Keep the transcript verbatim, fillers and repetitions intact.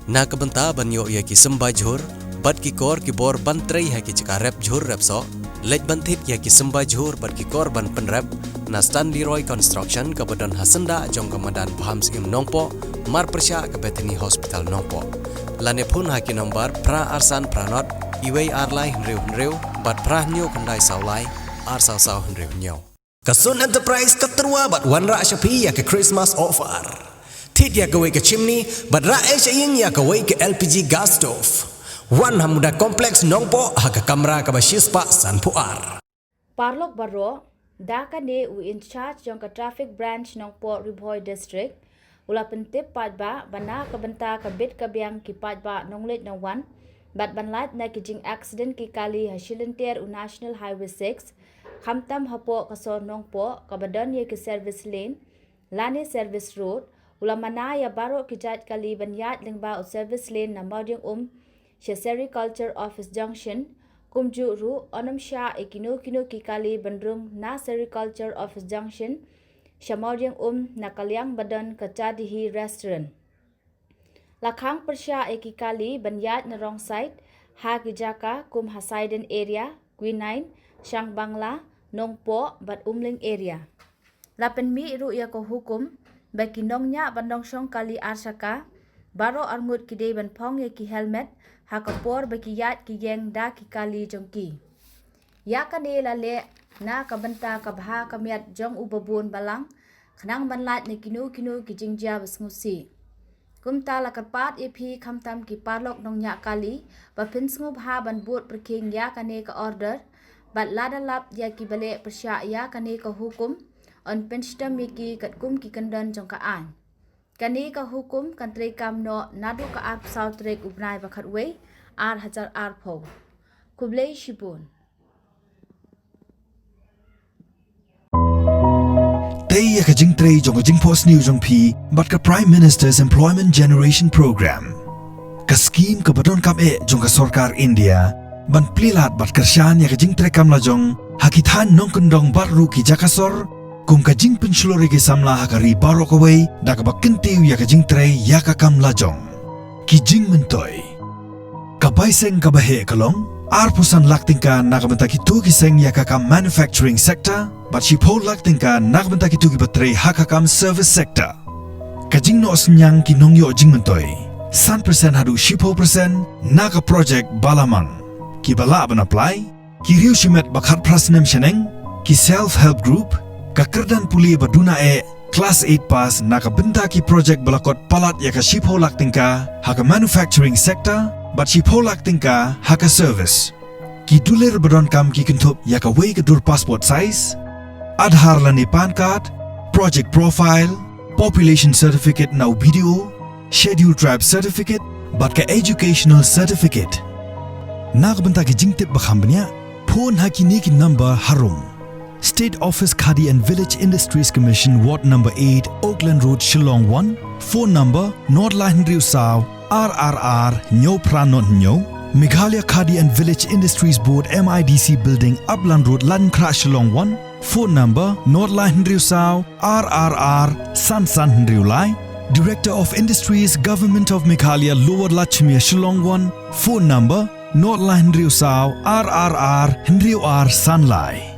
Na ka bynta ban ïoh ïa ki symbai jhur bad ki kor ki bor ban trei ha ki jaka rep jhur rep soh, leit ban thied ïa ki symbai jhur bad ki kor ban pynrep na Stanley Roy Construction kaba don ha syndah jong ka madan Bham Syiem Nongpoh, mar pyrshah ka Bethany Hospital Nongpoh. Lane phone ha ki nombar phra ar san phra nod, iwei ar lai hynriew hynriew bad phra hynñiew khyndai saw lai, ar saw saw hynriew hynñiew. Ka Sun Enterprise ka tyrwa bad wanrah sha phi ïa ka Christmas offer. Thied ïa kawei ka chimney bad rah ei sha ïing ïa kawei ka L P G gas stove. Wan ha Muda Complex Nongpoh ha ka kamra kaba shispah sanphew ar. Parlok baroh, da kane u in charge jong ka Traffic Branch Nongpoh, Ri Bhoi District, u la pyntip paidbah ba na ka bynta ka bit ka biang ki paidbah nongleit nongwan bad ban lait na ki jing accident ki kali ha shilynter u National Highway six, khamtam hapoh ka sor Nongpoh kaba don ïa ki service lane lane service road, u la mana ïa baroh ki jait kali ban ïaid lyngba u service lane na Mawdiangum sha Sericulture Office Junction, kumjuh ruh yn ym shah ïa kino kino ki kali ban rung na Sericulture Office Junction sha Mawdiangum na ka liang ba don ka Chadihi Restaurant. La khang pyrshah ïa ki kali ban ïaid na wrong side ha ki jaka kum ha Saiden area, Quinine, Shangbangla, Nongpoh bad Umling area. La pynmih ruh ïa ka hukum ba ki nongñiah ban nongshong kali ar shaka baroh arngut ki dei ban phong ïa ki helmet ha ka por ba ki ïaid ki ïeng da ki kali jong ki. Ïa kane la leh na ka bynta ka bha ka miat jong u babun balang, khnang ban lait na kino kino ki jingjia ba sngewsih. Kumta la kyrpad ïa phi khamtam ki parlok nongñiah kali ba phin sngewbha ban bud pyrkhing ïa kane ka order bad lada lap ïa ki ba leh pyrshah ïa kane ka hukum, yn pynshitom ïa ki katkum ki kyndon jong ka aiñ. Kane ka hukum kan treikam noh naduh ka arphew saw tarik u bnai ba khatwei, ar hajar arphew. Khublei shibun. Tei ïa ka jingtrei jong ka jingphohsniew jong phi bad ka Prime Minister's Employment Generation Program. Ka skim kaba donkam eh jong ka sorkar India ban plie lad bad kyrshan ïa ka jingtreikam lajong ha ki thaiñ nongkyndong bad ruh ki jaka sor, kum ka jingpynshlur ïa ki samla ha ka ri baroh kawei da kaba kyntiew ïa ka jingtrei ïa ka kam lajong. Ki jingmyntoi. Ka bai seng kaba heh ka long arphew san lak tyngka na ka bynta kito ki seng ïa ka kam manufacturing sector bad shiphew lak tyngka na ka bynta kito kiba trei ha ka kam service sector. Ka jingnoh synñiang ki nongïoh jingmyntoi, san percent haduh shiphew percent na ka project ba la mang. Kiba lah ban apply, ki riewshimet ba khatphra snem shaneng, ki self help group, ka kyrdan pule ba duna eh, class eight pass na ka bynta ki project ba la kot palat ïa ka shiphew lak tyngka ha ka manufacturing sector bad shiphew lak tyngka ha ka service. Ki dulir ba donkam ki kynthup ïa kawei ka dur passport size, Aadhaar lane PAN card, project profile, population certificate na u B D O, schedule tribe certificate bad ka educational certificate. Na ka bynta ki jingtip ba kham bniah, phone ha kine ki number harum. State Office Khadi and Village Industries Commission, Ward number eight, Oakland Road, Shillong one, phone number nod lai hynriew saw ar ar ar hynñiew phra nod hynñiew. Meghalaya Khadi and Village Industries Board, M I D C Building, Upland Road, Laitumkhrah, Shillong one, phone number nod lai hynriew saw ar ar ar san san hynriew lai. Director of Industries, Government of Meghalaya, Lower Lachmere, Shillong one, phone number nod lai hynriew saw ar ar ar hynriew ar san lai.